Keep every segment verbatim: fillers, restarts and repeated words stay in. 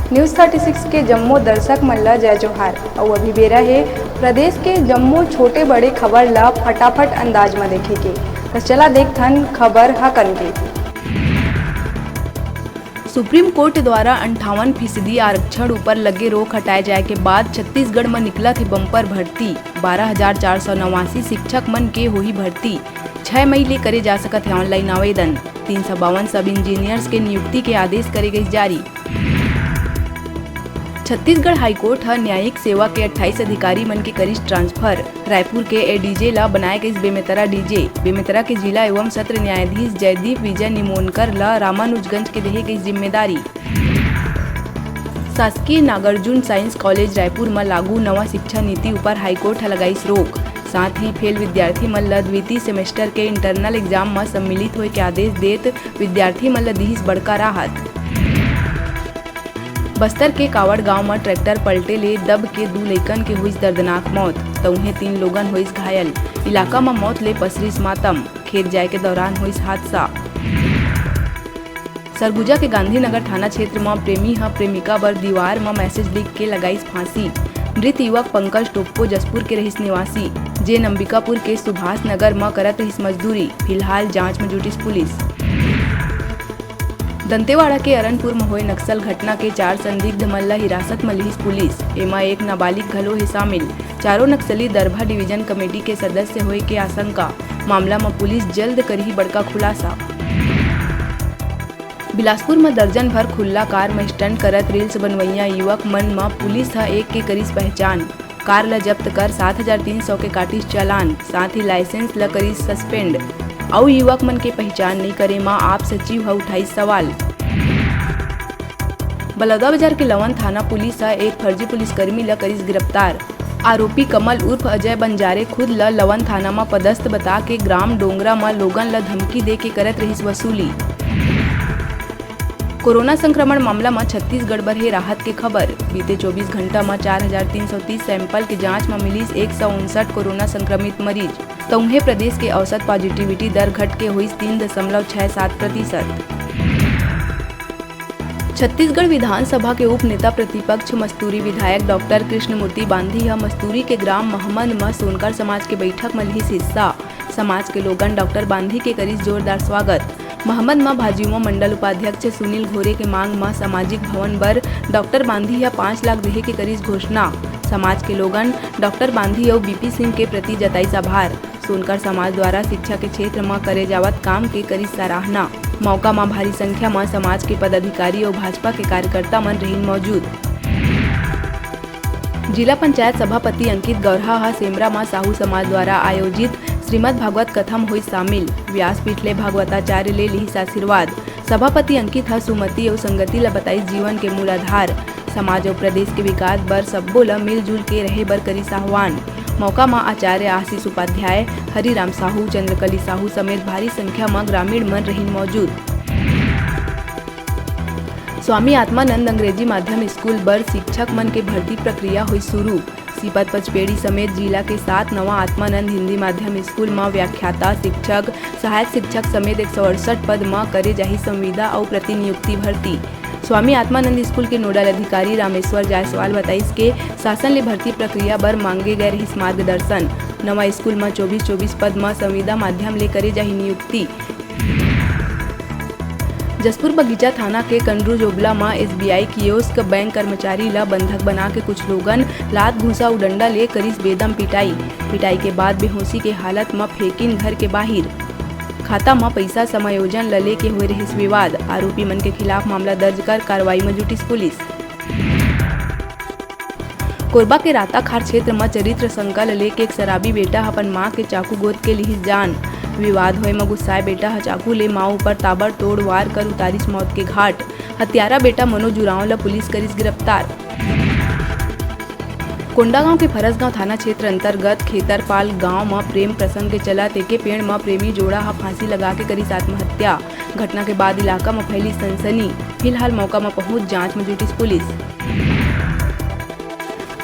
News thirty six के जम्मो दर्शक मन ल जय जोहार। अउ अभी बेरा हे प्रदेश के जम्मो छोटे बड़े खबर ल फटाफट अंदाज म देखे के। त चला देखथन खबर ह कन के। सुप्रीम कोर्ट द्वारा अंठावन फीसदी आरक्षण ऊपर लगे रोक हटाए जाए के बाद छत्तीसगढ़ म निकलत हे बम्पर भर्ती। बारह हजार चार सौ नवासी शिक्षक मन के होही भर्ती। छह मई ले करे जा सकत हे ऑनलाइन आवेदन। तीन सौ बावन सब इंजीनियर्स के नियुक्ति के आदेश करे गइस जारी। छत्तीसगढ़ हाईकोर्ट ह न्यायिक सेवा के अट्ठाईस अधिकारी मन के करिस ट्रांसफर। रायपुर के एडीजे ला बनाए गइस बेमेतरा डीजे। बेमेतरा के जिला एवं सत्र न्यायाधीश जयदीप विजय निमोनकर ला रामानुजगंज के देहे गइस जिम्मेदारी। शासकीय नागार्जुन साइंस कॉलेज रायपुर म लागू नवा शिक्षा नीति ऊपर हाईकोर्ट ह लगाइस रोक। साथ ही फेल विद्यार्थी मन ल द्वितीय सेमेस्टर के इंटरनल एग्जाम म सम्मिलित होए के आदेश देत विद्यार्थी मन ल दिहिस बड़का राहत। बस्तर के कावड़ गांव म ट्रैक्टर पलटे ले दब के दू लइकन के होइस दर्दनाक मौत, त उहें तीन लोगन होइस घायल। इलाका म मौत ले पसरिस मातम, खेत जाए के दौरान होइस हादसा। सरगुजा के गांधीनगर थाना क्षेत्र म प्रेमी ह प्रेमिका बर दीवार म मैसेज लिख के लगाइस फांसी। मृत युवक पंकज टोप्पो जशपुर के रहिस निवासी, जेन अंबिकापुर के सुभाष नगर म करत रहिस मजदूरी। फिलहाल जांच म जुटिस पुलिस। दंतेवाड़ा के अरनपुर म होए नक्सल घटना के चार संदिग्ध मन ल हिरासत म लिहिस पुलिस। एमा एक नाबालिग घलो हे शामिल। चारों नक्सली दरभा डिवीजन कमेटी के सदस्य होए के आशंका। मामला म पुलिस जल्द करही बड़का खुलासा। बिलासपुर म दर्जन भर खुल्ला कार म स्टंट करत रील्स बनवइया युवक मन म पुलिस ह एक के करिस पहचान। कार ल जब्त कर सात हजार तीन सौ के काटिस चालान, साथ ही लाइसेंस ल करिस सस्पेंड। अउ युवक मन के पहचान नइ करे म आप सचिव ह उठाइस सवाल। बलौदाबाजार के लवन थाना पुलिस ह एक फर्जी पुलिसकर्मी ल करिस गिरफ्तार। आरोपी कमल उर्फ अजय बंजारे खुद ल लवन थाना म पदस्थ बता के ग्राम डोंगरा म लोगन ल धमकी दे के करत रहिस वसूली। कोरोना संक्रमण मामला म छत्तीसगढ़ बर हे राहत के खबर। बीते चौबीस घंटा म चार हजार तीन सौ तीस सैंपल के जांच म मिलिस एक सौ उनसठ कोरोना संक्रमित मरीज। त उहें प्रदेश के औसत पॉजिटिविटी दर घट के होइस तीन दशमलव छह सात प्रतिशत। छत्तीसगढ़ विधानसभा के उप नेता प्रतिपक्ष मस्तूरी विधायक डॉक्टर कृष्णमूर्ति बांधी ह मस्तूरी के ग्राम महमंद म सोनकर समाज के बैठक म लिहिस हिस्सा। समाज के लोगन डॉक्टर बांधी के करिस जोरदार स्वागत। महमंद म भाजयुमो मंडल उपाध्यक्ष सुनील घोरे के मांग म सामाजिक भवन बर डॉक्टर बांधी ह पाँच लाख देहे के करिस घोषणा। समाज के लोगन डॉक्टर बांधी अउ बीपी सिंह के प्रति जताइस आभार। सोनकर समाज द्वारा शिक्षा के क्षेत्र म करे जावत काम के करिस सराहना। मौका म भारी संख्या म समाज के पदाधिकारी अउ भाजपा के कार्यकर्ता मन रहिन मौजूद। जिला पंचायत सभापति अंकित गौरहा ह सेमरा म साहू समाज द्वारा आयोजित श्रीमद् भागवत कथा म होइस शामिल। व्यासपीठ ले भागवताचार्य ले लिहिस आशीर्वाद। सभापति अंकित ह सुमति अउ संगति ल बताइस जीवन के मूल आधार। समाज अउ प्रदेश के विकास बर सब्बो ल मिलजुल के रहे बर करिस आह्वान। मौका म आचार्य आशीष उपाध्याय, हरिराम साहू, चंद्रकली साहू समेत भारी संख्या म ग्रामीण मन रहिन मौजूद। स्वामी आत्मानंद अंग्रेजी माध्यम स्कूल बर शिक्षक मन के भर्ती प्रक्रिया होइस शुरू। सीपत पचपेड़ी समेत जिला के सात नवा आत्मानंद हिंदी माध्यम स्कूल म व्याख्याता, शिक्षक, सहायक शिक्षक समेत एक सौ अड़सठ पद म करे जाही संविदा अउ प्रतिनियुक्ति भर्ती। स्वामी आत्मानंद स्कूल के नोडल अधिकारी रामेश्वर जायसवाल बताइस के शासन ले भर्ती प्रक्रिया बर मांगे गए रहिस मार्गदर्शन। नवा स्कूल म चौबीस चौबीस पद म संविदा माध्यम ले करे जाही नियुक्ति। जशपुर बगीचा थाना के कंडरू जोबला म एसबीआई कियोस्क बैंक कर्मचारी ल बंधक बना के कुछ लोगन लात घूंसा अउ डंडा ले करिस बेदम पिटाई। पिटाई के बाद बेहोशी के हालत म फेंकिन घर के बाहिर। खाता म पइसा समायोजन ल लेके होए रहिस विवाद। आरोपी मन के खिलाफ मामला दर्ज कर कार्रवाई म जुटिस पुलिस। कोरबा के राताखार क्षेत्र म चरित्र शंका ल लेके एक शराबी बेटा ह अपन मां के चाकू गोद के लिहिस जान। विवाद होए म गुस्साए बेटा ह चाकू ले मां ऊपर ताबड़तोड़ वार कर उतारिस मौत के घाट। हत्यारा बेटा मनोज उरांव ल पुलिस करिस गिरफ्तार। कोंडागांव के फरसगांव थाना क्षेत्र अंतर्गत खेतरपाल गांव म प्रेम प्रसंग के चलत एके पेड़ म प्रेमी जोड़ा ह फांसी लगा के करिस आत्महत्या। घटना के बाद इलाका म फैलिस सनसनी। फिलहाल मौका म पहुंच जांच म जुटिस पुलिस।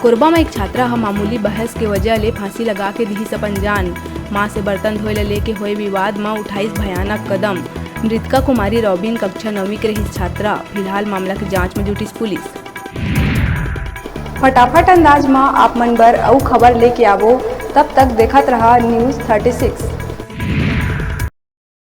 कोरबा म एक छात्रा ह मामूली बहस के वजह ले फांसी लगा के दिहिस अपन जान। मां से बर्तन धोए ल लेके होए विवाद म उठाइस भयानक कदम। मृतका कुमारी रॉबिन कक्षा नौवीं के रहिस छात्रा। फिलहाल मामला के जांच म जुटिस पुलिस। फटाफट अंदाज म आप मन बर अउ खबर लेके आवो। तब तक देखत रहा News Thirty Six।